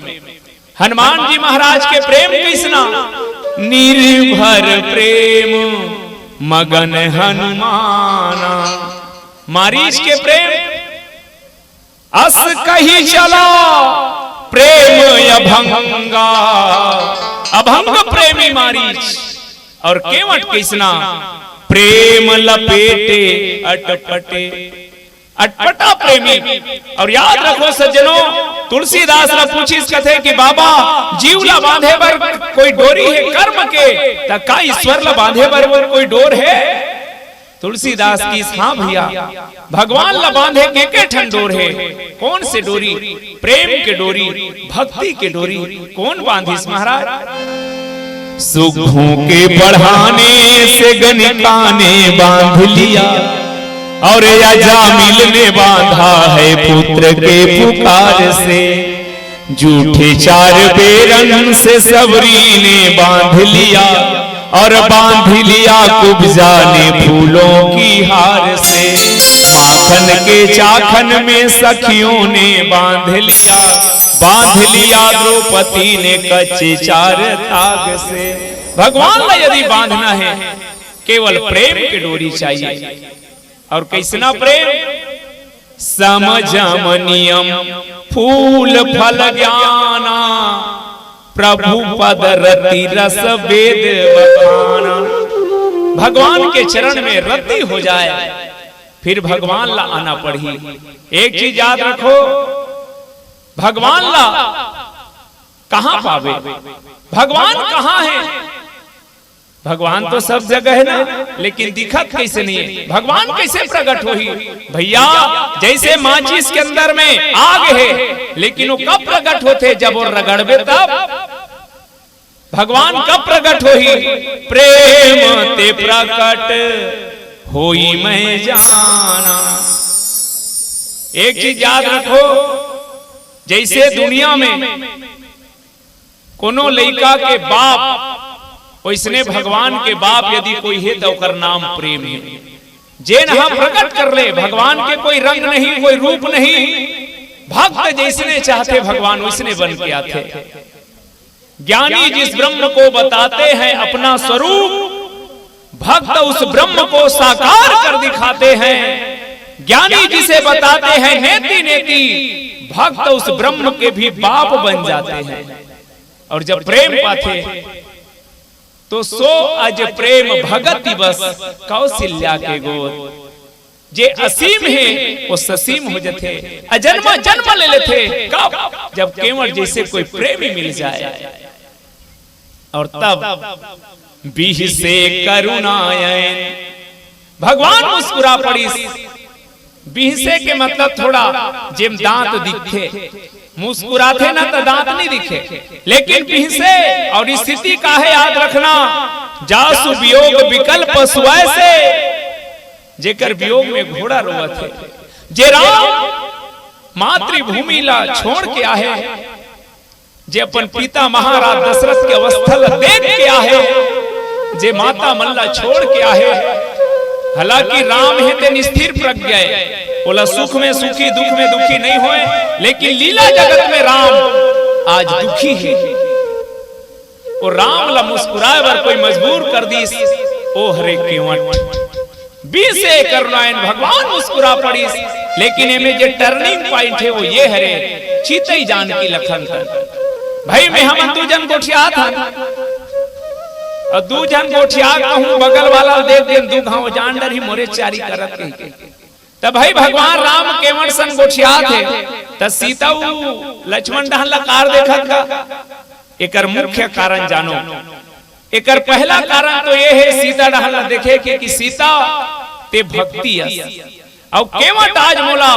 हनुमान जी महाराज के प्रेम कइसना? निर्भर प्रेम मगन हनुमाना। मारीच के प्रेम अस कही चला प्रेम अभंगा। अभंग प्रेमी मारीच। और केवट कइसना? प्रेम लपेटे अटपटे। अटपटा प्रेमी। और याद रखो सज्जनों, तुलसीदास ला पूछिस कथे कि बाबा, जीव ला बांधे बर कोई डोरी है कर्म के, त का ईश्वर ला बांधे बर कोई डोर है? तुलसीदास कहिस, हाँ भैया, भगवान ला बांधे के के ठन डोर है। कौन से डोरी? प्रेम के डोरी, भक्ति के डोरी। कौन बांधिस महाराज? सुखों के बढ़ाने से गणिका ने बांध लिया, और अजामिल ने बांधा है पुत्र के पुकार से। जूठे चार बेरन से सबरी ने बांध लिया, और बांध लिया कुब्जा ने फूलों की हार से। माखन के चाखन में सखियों ने बांध लिया, बांध लिया द्रौपदी ने कच्चे चार ताग से। भगवान ला यदि बांधना है, केवल प्रेम के डोरी चाहिए। और कइसना प्रेम? सम जम नियम फूल फल ज्ञाना, प्रभु पद रति रस वेद बखाना। भगवान के चरण में रति हो जाए, फिर भगवान ला आना पड़ही। एक चीज याद रखो, भगवान ला कहाँ पावे? भगवान कहाँ है? भगवान तो सब जगह है ना, लेकिन दिखत कइसे नहीं है? भगवान कइसे प्रकट होही? भैया, जैसे माचिस के अंदर में आग है, लेकिन वो कब प्रकट होथे? जब वो रगड़बे तब। भगवान कब प्रकट होही? प्रेम ते प्रकट होई मैं जाना। एक चीज याद रखो, जैसे दुनिया में कोनो लइका के बाप, ओइसने भगवान के बाप यदि कोई हे, त ओकर नाम प्रेम हे। जेन ह प्रकट कर ले, भगवान के कोई रंग नहीं, कोई रूप नहीं, भक्त जइसने चाहथे भगवान ओइसने बन के आथे। ज्ञानी जिस ब्रह्म को बताते हैं अपना स्वरूप, भक्त उस ब्रह्म को साकार कर दिखाते हैं। ज्ञानी जिसे बताते हैं नेति नेति, भक्त उस ब्रह्म के भी बाप बन जाते हैं। और जब प्रेम पाथे तो सो अज प्रेम भगति बस कौशल्या के गोद। जे असीम हे, वो ससीम हो जथे, अजन्मा जन्म ले लेथे। कब? जब केवट जैसे कोई प्रेमी मिल जाए। और तब बिहसे करुणायन, भगवान मुस्कुरा पड़िस। बिहसे के मतलब थोड़ा जेम दांत दिखथे, मुस्कुराथे ना त दांत नहीं दिखे, लेकिन बिहसे। और स्थिति का है याद रखना, जासु वियोग विकल पशु ऐसे, जेकर वियोग में घोड़ा रोवत हे, जे राम मातृभूमि ला छोड़ के आहे, जे अपन पिता महाराज दशरथ के अवस्था ला देख के आहे, जे माता मन ला छोड़ के आहे। हालांकि राम हे तेन स्थिर प्रज्ञ हे, ओला सुख में सुखी, दुख में दुखी नहीं होय, लेकिन लीला जगत में राम आज दुखी हे। वो राम ला मुस्कुराए बर कोई मजबूर कर दिस, ओ हरे केवट। बिहसे करुणायन, भगवान मुस्कुरा पड़िस। लेकिन एमे जे turning point हे वो ये हरे, चितई जानकी लखन तन। भाई में हमन दू झन गोठियात हन, और दू झन गोठिया कहूं बगल वाला देख देन दू घाव जान डरही मोरे चारी करत कहिके। त भाई भगवान राम केवट संग गोठियात हे, त सीता उ लक्ष्मण डहन ला कार देखत का? एकर मुख्य कारण जानो। एकर पहला कारण तो ये हे सीता डहन ला देखे के कि सीता ते भक्ति अस, अउ केवट आज मोला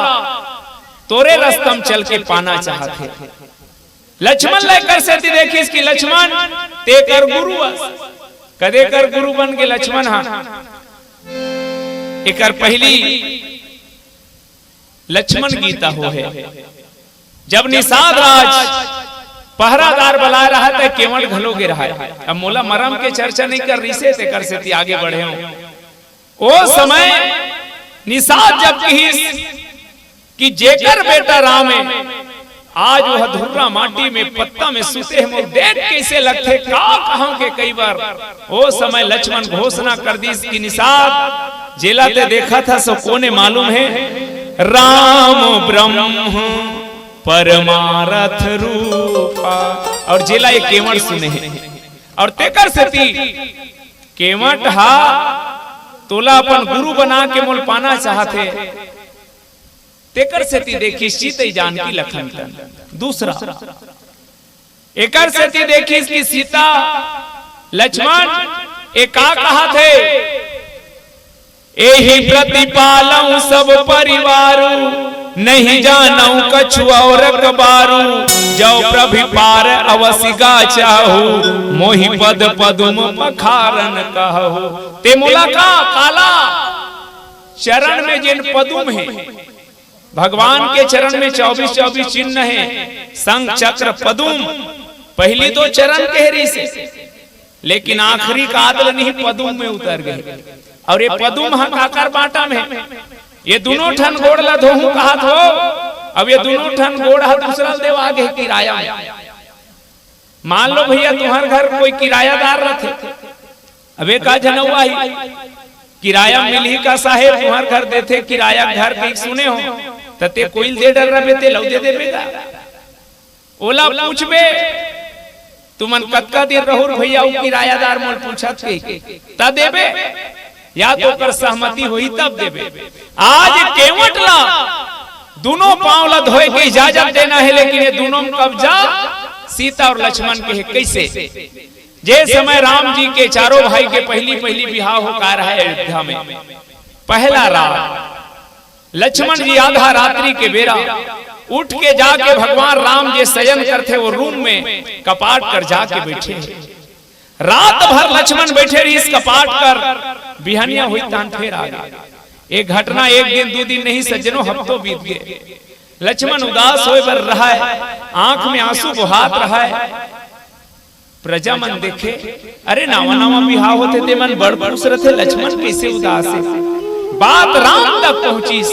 तोरे रस्ता म चल के पाना चाहत हे। लक्ष्मण ला एकर सेती देखिस कि लक्ष्मण ते एकर गुरु अस। कदे एकर गुरु बन के लक्ष्मण हा। एकर पहली लक्ष्मण गीता हो हे। जब निषाद राज पहरादार बलाय रहय, त केवट घलो गे रहय। अब मोला मरम के चर्चा नइ कर रिहिसे, तेकर सेती आगे बढ़े हंव। ओ समय निषाद जब किहिस कि जेकर बेटा राम हे, आज ओह धुर्रा माटी में पत्ता में सुते हे, मोर देख कइसे लगथे, का कहंव के कई बार। ओ समय लक्ष्मण घोषणा कर दिस कि निषाद, जेला ते देखत हस, ओ कोन ए मालूम हे? राम ब्रह्म परमारथ रूपा। अउ जेला ए केवट सुने हे, अउ तेकर सेती केवट हा तोला अपन गुरु बना के मोला पाना चाहत हे, तेकर सेती देखिस सीता जानकी लखन तन। दूसरा, एकर सेती देखिस कि सीता, लक्ष्मण, ए का कहत हे? एहि प्रति पालंव सब परिवारु, नहीं जानंव कछु अउर कबारु। जौ प्रभु पार अवसि गा चाहु, मोहि पद पदुम पखारन कहु। ते मोला का काला चरण में जेन पदुम हे, भगवान के चरण में चौबीस चौबीस चिन्ह हे, शंख चक्र पदुम, पहिली तो चरण कहे रिहिसे, लेकिन आखिरी काल नहीं पदुम में उतर गे। अउ ए पदुम ह काकर बांटा में? ए दूनों ठन गोड़ ला धोहूं कहत हो। अब ए दूनों ठन गोड़ ह दूसरा ल देवा गे किराया में। मान लो भइया, तुम्हर घर कोई किरायादार रथे, अब ए का जनउवा ही किराया मिलही का साहेब, तुम्हर घर देथे किराया घर, कहिके सुने हो, त ते कोई ल दे डर रहे, ते लउ दे देबे का? ओला पूछबे, तुमन कतका दिन रहुर भइया, अउ किरायादार मोला पूछत हे, त देबे, या तो ओकर सहमति होही तब देबे। आज केवट ला दूनों पांव ला धोए के इजाजत देना हे, लेकिन ए दूनों में कब्जा सीता अउ लक्ष्मण के हे। कइसे? जे समय राम जी के चारों भाई के पहिली पहिली बिहाव हो का रहय अयोध्या में, पहला रात लक्ष्मण जी आधा रात्रि के बेरा उठ के जाके भगवान राम जे शयन करथे ओ रूम में कपाट कर जाके बइठे हे। रात भर लक्ष्मण बइठे रिहिस कपाट कर, बिहनिया होइस तहान फेर आ गे। ए घटना एक दिन दू दिन नहीं सज्जनों, हफ्तों बीत गे। लक्ष्मण उदास होय बर रहय, आंख में आंसू बोहात रहय। प्रजा मन देखे, अरे नावा नावा बिहाव होथे ते मन बड़ खुस रथे, लक्ष्मण कइसे उदास हे? बात राम तक पहुंचिस।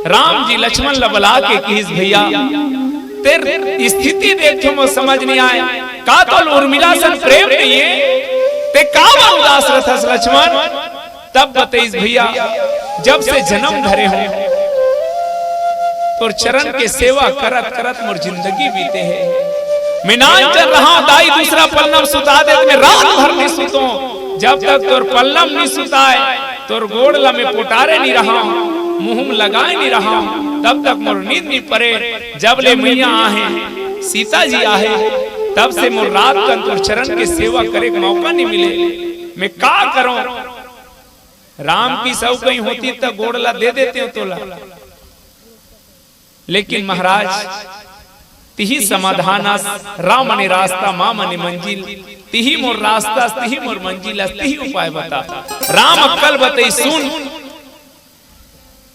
राम जी लक्ष्मण ल बला के किहिस, भइया, तेर स्थिति देख के मोर समझ नइ आय, का तोला उर्मिला सन प्रेम नइ हे? ते काबर उदास रथस लक्ष्मण? तब बतइस, भइया, जब से जनम धरे हों, तोर चरण के सेवा करत करत मोर जिंदगी बीते हे। मैं नानचन रहंव, दाई दूसरा पलना म सुता देत, मैं रात भर नइ सुतों, जब तक तोर पलना म नइ सुताय, तोर गोड़ ला मैं पोटारे नइ रहंव, मुंह म लगाय नइ रहंव, तब तक मोर नींद नइ परे। जब ले मइया आहे, सीता जी आहे, तब से मोर रात कन तोर चरण के सेवा करे के मौका नइ मिले। मैं का करों? राम किस अउ कहीं होतिस त गोड़ ला दे देतेंव तोला। लेकिन महाराज, तिही समाधान अस, राम मने रास्ता, माँ मने मंजिल, तिही मोर रास्ता अस, तिही मोर मंजिल अस, तिही उपाय बता। राम अक्कल बतइस, सुन,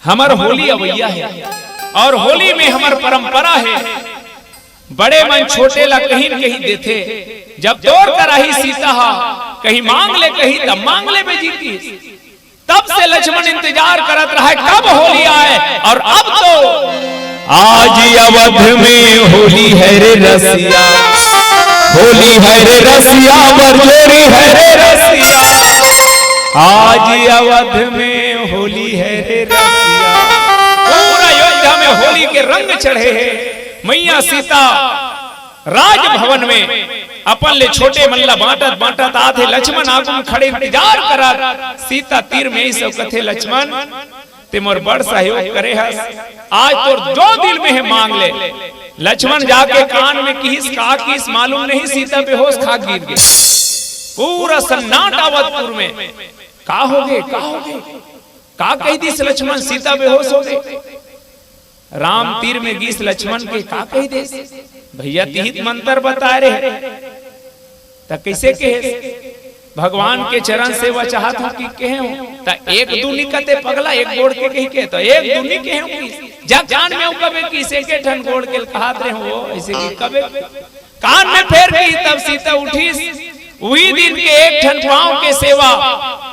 हमर होली अवइया हे अउ होली में हमर परंपरा हे, बड़े मन छोटे ला कहीं न कहीं देथे। जब तोर करा ही सीता हा कहीं मांग ले कही, तब मांग लेबे जी किहिस। तब से लक्ष्मण इंतजार करत रहय कब होली आय, अउ अब तो आज अवध में होली है रे रसिया, होली है रे रसिया, बरजोरी है रे रसिया। आज अवध में होली है रे रसिया। पूरा अयोध्या में होली के रंग चढ़े हे। मइया सीता राजभवन में अपन ले छोटे मन ला बांटत बांटत आथे। लक्ष्मण आगू म खड़े इंतजार करत, सीता तीर में अइस अउ कथे, लक्ष्मण, ते मोर बड़ सहयोग करे हस, आज तोर जो दिल में हे मांग ले। लक्ष्मण जाके कान में किहिस, का किहिस मालूम नहीं, सीता बेहोश खा गिर गे। पूरा सन्नाटा अवधपुर में, का होगे, का होगे, का कहि दिस लक्ष्मण, सीता बेहोश होगे। राम तीर में गिस लक्ष्मण के, का कहि देस? भइया, तिही त मंतर बताय रहे, त कइसे कहेस? भगवान के चरण सेवा चाहत हंव कि कहे हंव, त एक दू नी कते पगला, एक गोड़ के कहिके, त एक दू नी कहे हंव कि जा कान में कबे कि से के ठन गोड़ के कहात रहे हंव, अइसे कि कबे कान में फेर की, तब सीता उठिस। उही दिन के एक ठन पांव के सेवा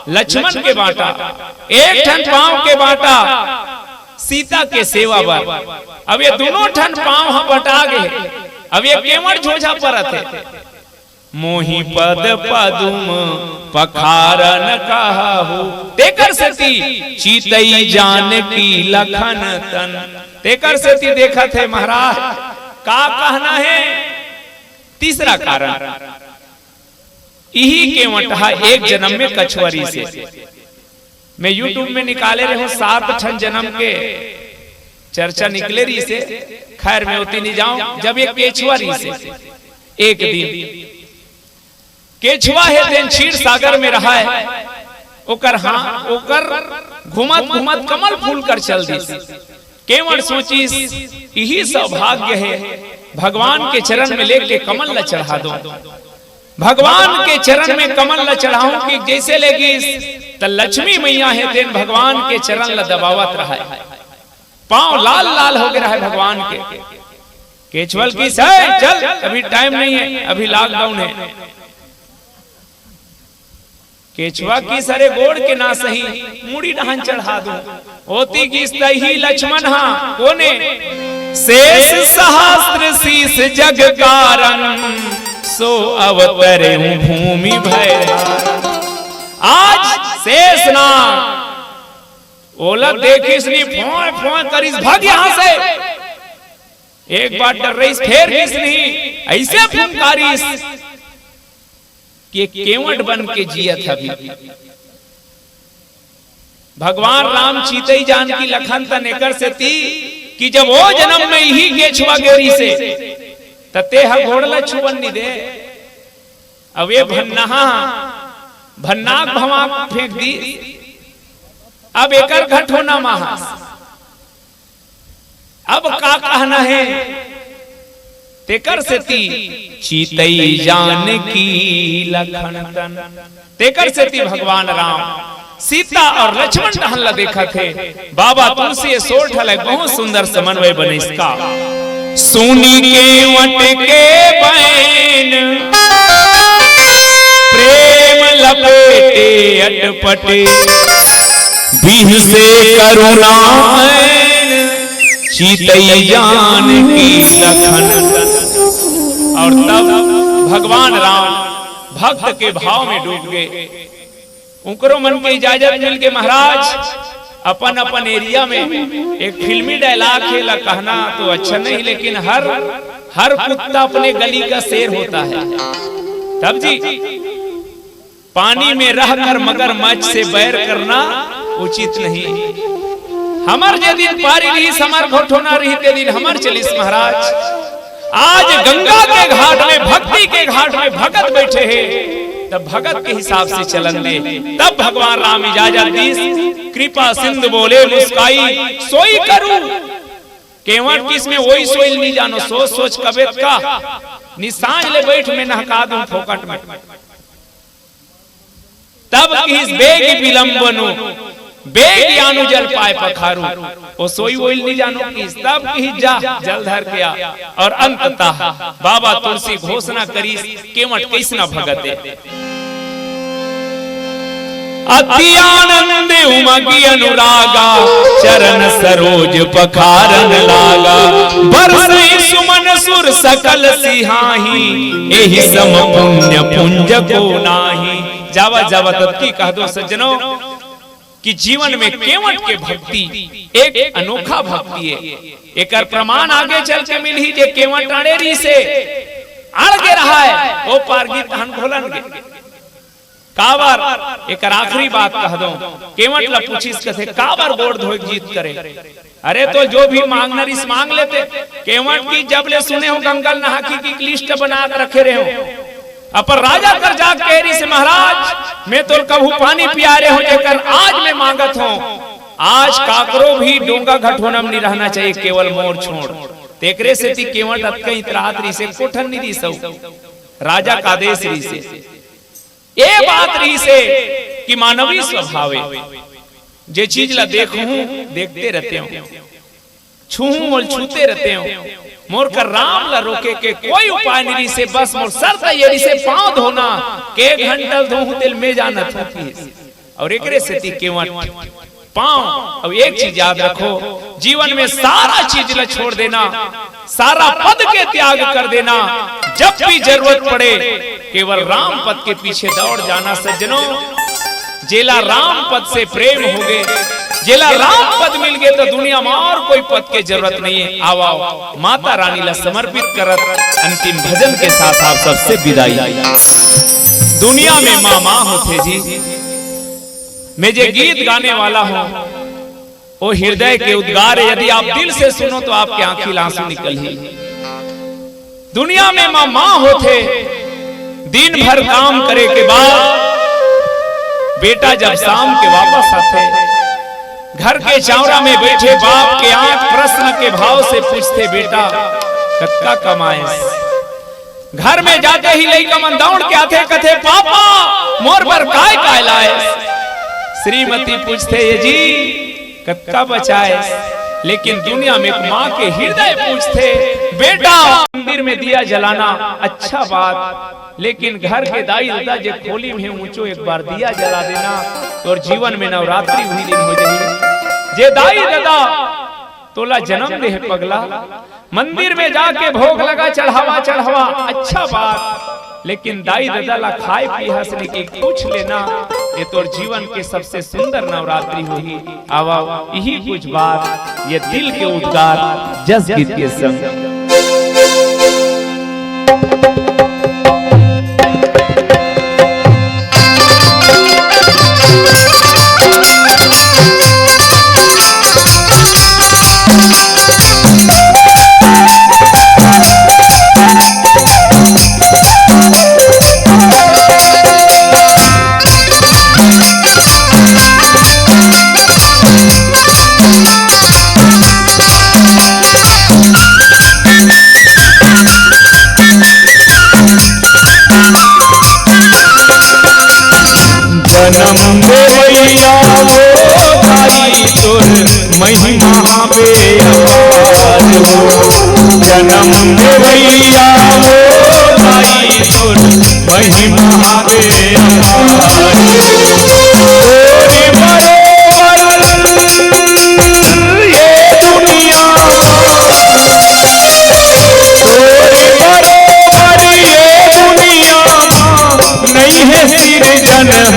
लक्ष्मण के बांटा, एक ठन पांव के बांटा सीता के सेवा बर। अब ये दूनों ठन पांव ह बंटा गे, अब ये केवट झोझा परत हे। मोहि पद पदुम पखारन कहहु, तेकर सेती चितई जानकी लखन तन। तेकर सेती देखत हे महाराज, का कहना हे? तीसरा कारण, इही केवट ह एक जनम में कछुआ रिहिसे। मैं YouTube में निकाले रहे हंव, सात ठन जनम के चर्चा निकले रिहिसे। खैर, मैं ओती नी जांव। जब ये केछुआ रिहिसे, एक दिन केछुआ हे तेन क्षीर सागर में रहय, ओकर, हां, ओकर घूमत घूमत कमल फूल कर चल दिस। केवट सोचिस, इही सौभाग्य हे, भगवान के चरण में लेके कमल ल चढ़ा दों। भगवान के चरण में कमल ल चढ़ाहूं कि जइसे लेगिस, त लक्ष्मी मैया हे तेन भगवान के चरण ल दबावत रहय, पांव लाल लाल हो गे रहय भगवान के। केछुआ ल किहिस, "हे, चल, अभी time नहीं है, अभी lockdown है।" केछुआ किहिस, "अरे, गोड़ के ना सही, मुड़ी डहन चढ़ा दूं।" ओती गिस तही लक्ष्मण हा, कोने? "शेष सहस्त्र शीश जग कारण, सो अवतरे हूं भूमि भय।" आज शेष नाग ओला देखिस नी, फोंय फोंय करिस, "भाग यहां से।" एक बार डर्रइस, फेर गिस नी, अइसे फुंकारिस कि केवट बन के जियत हवय। भगवान राम चितई जानकी लखन तन एकर सेती कि जब ओ जनम में इही केछुआ गे रिहिसे, त तेहा घोड़ ल छुवन नी दे। अब ये भन्नाहा भन्नाक भवाक फेंक दिस। अब एकर घटोना माहस। अब का कहना हे? तेकर सेती चितई जानकी लखन तन। तेकर सेती भगवान राम सीता अउ लक्ष्मण डहन ल देखत हे। बाबा तुलसी ए सोरठ ल बहुत सुंदर समन्वय बनिस का। सुनि केवट के बैन, प्रेम लपेटे अटपटे, बिहसे करुणा ऐन, चितई जानकी लखन। अउ तब भगवान राम भक्त के भाव में डूब गे। उंकरो मन के इजाजत मिल गे, महाराज, अपन अपन area में एक फिल्मी dialogue हे, ला कहना तो अच्छा नहीं, लेकिन हर, हर कुत्ता अपने गली का शेर होता है। तब जी, पानी में रहकर मगरमच्छ से बैर करना उचित नहीं। हमर जे दिन पारी रहिस, हमर घोटोना रहिस, ते दिन हमर चलिस महाराज। आज गंगा के घाट में, भक्ति के घाट में भगत बैठे हे, तब भगत के हिसाब से चलन दे। तब भगवान राम इजाजत दिस, कृपा सिंधु बोले मुस्काई, सोई करूं। केवट किहिस में ओई सोई ल नी जानो, सोच सोच कबे त का, निसांझ ले बैठ में नहका दूं फोकट में। तब किहिस बेग बिलंबनु, बेग आनु जल पाय पखारू। ओ सोई ओई ल नी जानो किहिस, तब किहिस जा, जल धर के आ। अउ अंततः बाबा तुलसी घोषणा करिस, केवट कइसना भगत ए। अति आनंद उमगि अनुरागा, चरण सरोज पखारन लागा। बरसै सुमन सुर सकल सिहाही, एहि सम पुण्य पुंज को नाही। जावत जावत अतकी कह दो सज्जनों, कि जीवन में केवट के भक्ति एक अनोखा भक्ति हे। एकर प्रमाण आगे चल के मिलही, जे केवट अड़े रिहिसे, अड़ गे रहय, ओ पार गे तहन घोलन गे। काबर? एकर आखिरी बात कह दो, केवट ल पूछिस कथे, "काबर गोड़ धोए के जिद करे?" अरे तो जो भी मांगना रिहिस मांग लेते। केवट किहिस जब ले सुने हों गंगा ल नहाके के एक list बना के रखे रहे हों। अपन राजा कर जाके कहे रिहिसे, "महाराज, मैं तोला कभू पानी पियाय रहे हों, जेकर आज मैं मांगत हों, आज काकरो भी डोंगा घटोना म नी रहना चाहिए, केवल मोर छोड़।" तेकरे सेती केवट अतका इतरात रिहिसे, एको ठन नी दिस। राजा का आदेश रिहिसे। ये बात रहिसे कि मानवीय स्वभाव हे, जे चीज ला देखहूं, देखते रहते हो, छूहूं, मोल छूते रहते हो, मोर कर राम ला रोके के कोई उपाय नहीं रहिसे। बस मोर शर्त ये रहिसे, पांव धोना, के घंटा धोहूं तेल में जानत हूं कि। और एकरे सेती केवट पांव। अब एक चीज याद रखो, जीवन में सारा चीज ला छोड़ देना, सारा पद के त्याग कर देना, जब भी जरूरत पड़े केवल राम पद के पीछे दौड़ जाना। सज्जनों, जेला राम पद से प्रेम होगे, जेला राम पद मिल गए तो दुनिया में और कोई पद के जरूरत नहीं है। आओ, आओ, माता रानी ला समर्पित करत अंतिम भजन के साथ आप सबसे विदाई। दुनिया में माँ माँ होथे जी, मैं जे गीत गाने वाला हूँ, वो हृदय के उद्गार है। यदि आप दिल से सुनो तो आपके आंखी आंसू निकल ही। दुनिया में माँ माँ होथे, दिन भर काम करे के बाद बेटा जब शाम के वापस आथे, घर के चावरा में बैठे बाप के आंख प्रश्न के भाव से पूछथे, "बेटा, कतका कमाएस?" घर में जाते ही लइका मन दौड़ के आथे, कथे, "पापा, मोर बर काय काय लाएस?" श्रीमती पूछथे, "ये जी, कतका बचाएस?" लेकिन दुनिया में एक माँ के हृदय पूछथे, "बेटा, मंदिर में दिया जलाना अच्छा बात, लेकिन घर के दाई ददा जे खोली में ऊंचो एक बार दिया जला देना, तोर जीवन में नवरात्रि उही दिन हो जाही।" जे दाई ददा तोला जन्म दे हे पगला, मंदिर में जाके भोग लगा, चढ़ावा चढ़ावा, अच्छा बात, लेकिन दाई ददा ला खाए पिए हंसने की पूछ लेना, ये तोर जीवन के सबसे सुंदर नवरात्रि होही। आवा, यही कुछ बात, ये दिल के उद्गार जस गीत के संग। जन्म देवैया हो दाई तोर महिमा बेअपार हो। जन्म देवैया हो दाई तोर महिमा बेअपार हो। तोरे बरोबर ये दुनिया, तोरे बरोबर ये दुनिया नहीं है सिरजनहार।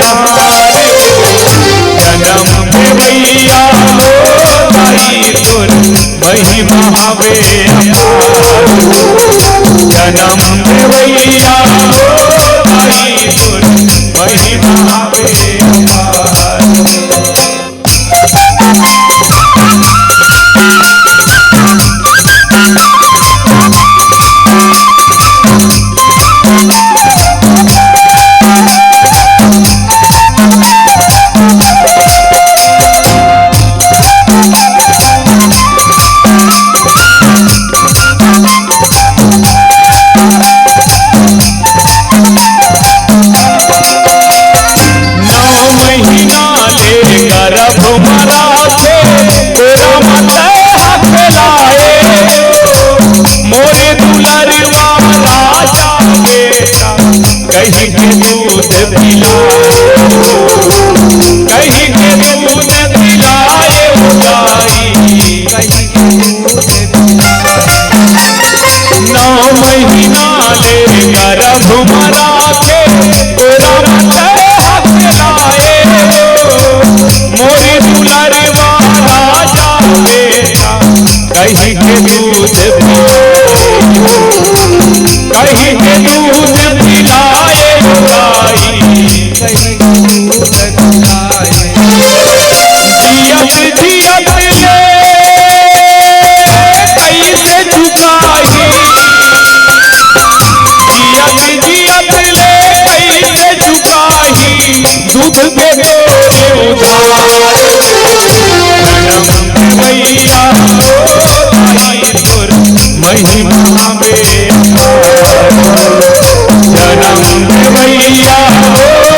जन्म देवैया हो दाई तोर महिमा हवे अपार। जन्म देवैया हो दाई तोर महिमा हवे अपार। नौ महीना ले गर्भ म राखे, तोरा म तैं हकलाए। मोरे दुलरवा राजा बेटा, कहि के दूध पिलाए, कहि के दूध पिलाए ओ दाई। नौ महीना ले गर्भ म राखे, तोरा म तैं हकलाए हो। मोरे दुलरवा राजा बेटा, कहि के दूध पिलाए, कहि के दूध पिलाए ओ दाई। जियत जियत ले कइसे चुकाही, जियत जियत ले कइसे चुकाही, दूध के तोरे उधार। जन्म देवैया हो दाई तोर महिमा बेअपार। जन्म देवैया हो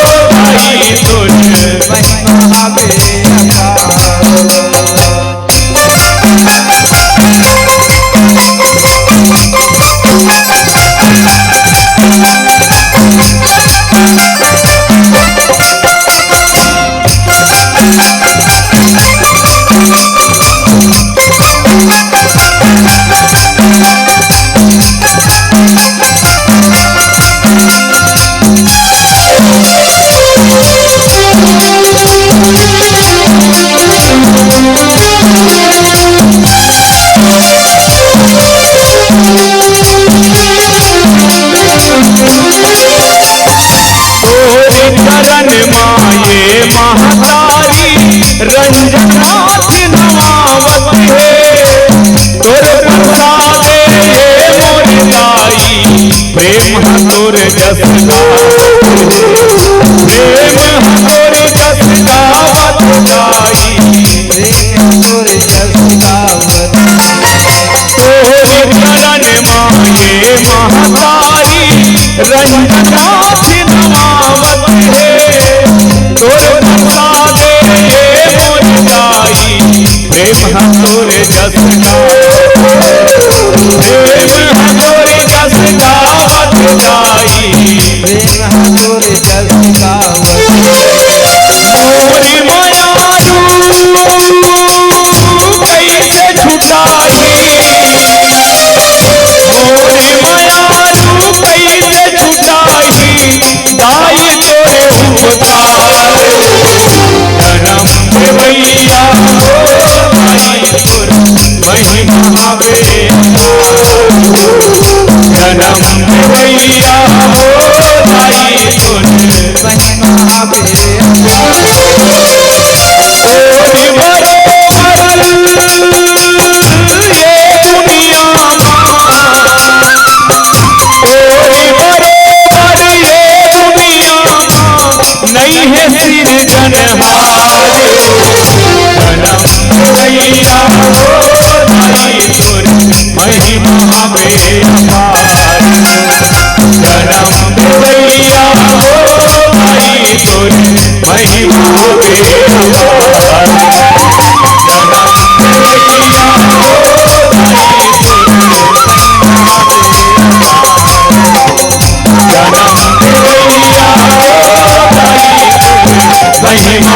प्रेम हा तोरे जस का, प्रेम हा तोरे जस का बताई। प्रेम हा तोरे जस का बताई। मोरी मयारू कइसे छुटाही, मोरी मयारू कइसे छुटाही। दाई तोरे उपकार, करम देवइया हो, दाई तोरे महिमा हवे। करम देवइया हो, दाई तोरे महिमा हवे। तोरी बरोबर ये दुनिया मा, तोरी बरोबर ये दुनिया मा, नइ हे सिरजनहार। करम देवइया हो, दाई तोरे महिमा हवे अपार। करम देवइया हो, दाई तोरे महिमा हवे अपार। करम देवइया हो, दाई तोरे महिमा हवे अपार। करम देवइया हो, दाई तोरे महिमा